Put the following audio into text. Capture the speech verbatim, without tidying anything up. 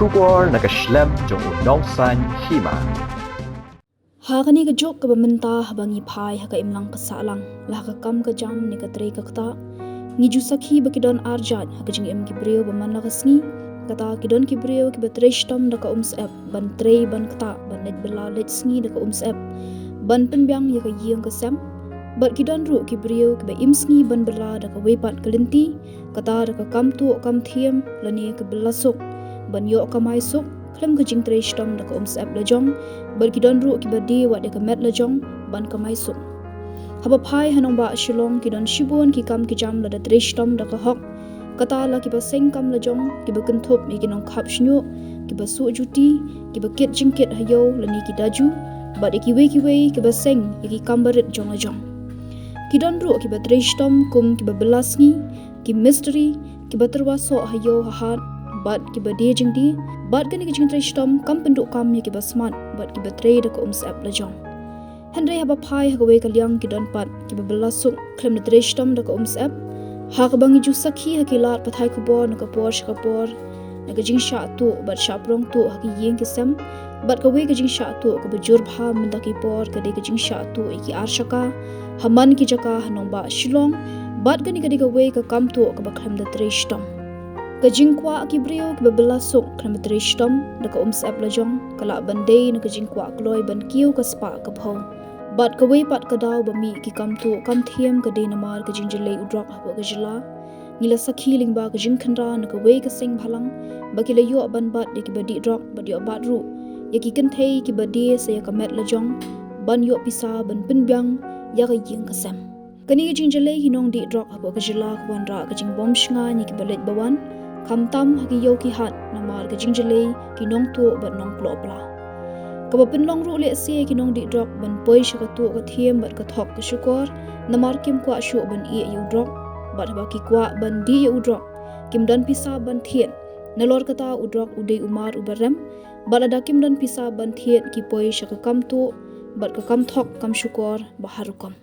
Khubor na ka shlem jong u nongsan hima. Ha kane ka juk kaba mynta, haba ngi phai ha ka imlang ka sahlang, la ha ka kam ka jam ne ka trei ka ktah, ngi ju sakhi ba ki don arjat ha ka jingim ki briew ba man la ka sngi. Kata ki don ki briew kiba trei shitom da ka umsyep ban trei ban ktah, ban leit bylla leit sngi da ka umsyep, ban pynbiang ïa ka ïing ka sem. Bad ki don ruh ki briew kiba im sngi ban bylla da kawei pat ka lynti, kata da ka kam tuh kam thiem lane ka bylla suk, ban ïoh kamai suk khlem ka jingtrei shitom da ka umsyep la jong. Bad ki don ruh kiba die wat ïa ka met la jong ban kamai suk. Haba phai ha nongbah Shillong, ki don shibun ki kam ki jam lada trei shitom da ka hok. Kata la kiba seng kam la jong, kiba kynthup ïa ki nongkhap shñiuh, kiba suh juti, kiba kit jingkit ha ïew lane ki daju, bad ïa kiwei kiwei kiba seng ïa ki kam barit jong la jong. Ki don ruh kiba trei shitom kum kiba bylla sngi, ki mistri, kiba tyrwa soh ha ïew ha hat, bad kiba die jingdie. Bad kane ka jingtrei shitom kam pynduh kam ïa kiba smat bad kiba trei da ka umsyep la jong. Hynrei haba phai ha kawei ka liang, ki don pat kiba bylla suk khlem da trei shitom da ka umsyep. Ha kaba ngi ju sakhi ha ki lad pathai khubor na ka por sha ka por na ka jingshah tuh bad shah prong tuh ha ki ïing ki sem. Bad kawei ka jingshah tuh kaba jur bha mynta ki por ka dei ka jingshah tuh ïa ki ar shaka ha man ki jaka ha nongbah Shillong. Bad kane ka dei kawei ka kam tuh kaba khlem da trei shitom. Ka jingkwah ki briew kiba bylla suk khlem da trei shitom da ka umsyep la jong ka lah ban dei na ka jingkwah kloi ban kiew ka spah ka phew. Bad kawei pat ka daw ba mih ki kam tuh kam thiem ka dei namar ka jingjylei u drok hapoh ka jylla. Ngi la sakhi lyngba ka jingkhynra na kawei ka seng bhalang ba ki la ïoh ban bat ïa kiba dih drok bad ïoh bat ruh ïa ki kynthei kiba die sa ïa ka met la jong ban ïoh pisa ban pynbiang ïa ka ïing ka sem. Kane ka jingjylei ki nongdih drok hapoh ka jylla ka wanrah ka jingbym shngaiñ ïa kiba leit ba wan, khamtam ha ki ïew ki hat, namar ka jingjylei ki nongtuh bad nongploh pla. Kaba pynlong ruh lehse ïa ki nongdih drok ban poi sha ka tuh ka thiem bad ka thok ka shukor, namar kim kwah shuh ban ïeh ïa u drok. Bad haba ki kwah ban dih ïa u drok, kim don pisa ban thied. Nalor kata u drok u dei u mar uba rem, bad lada kim don pisa ban thied, ki poi sha ka kam tuh bad ka kam thok kam shukor ba har rukom.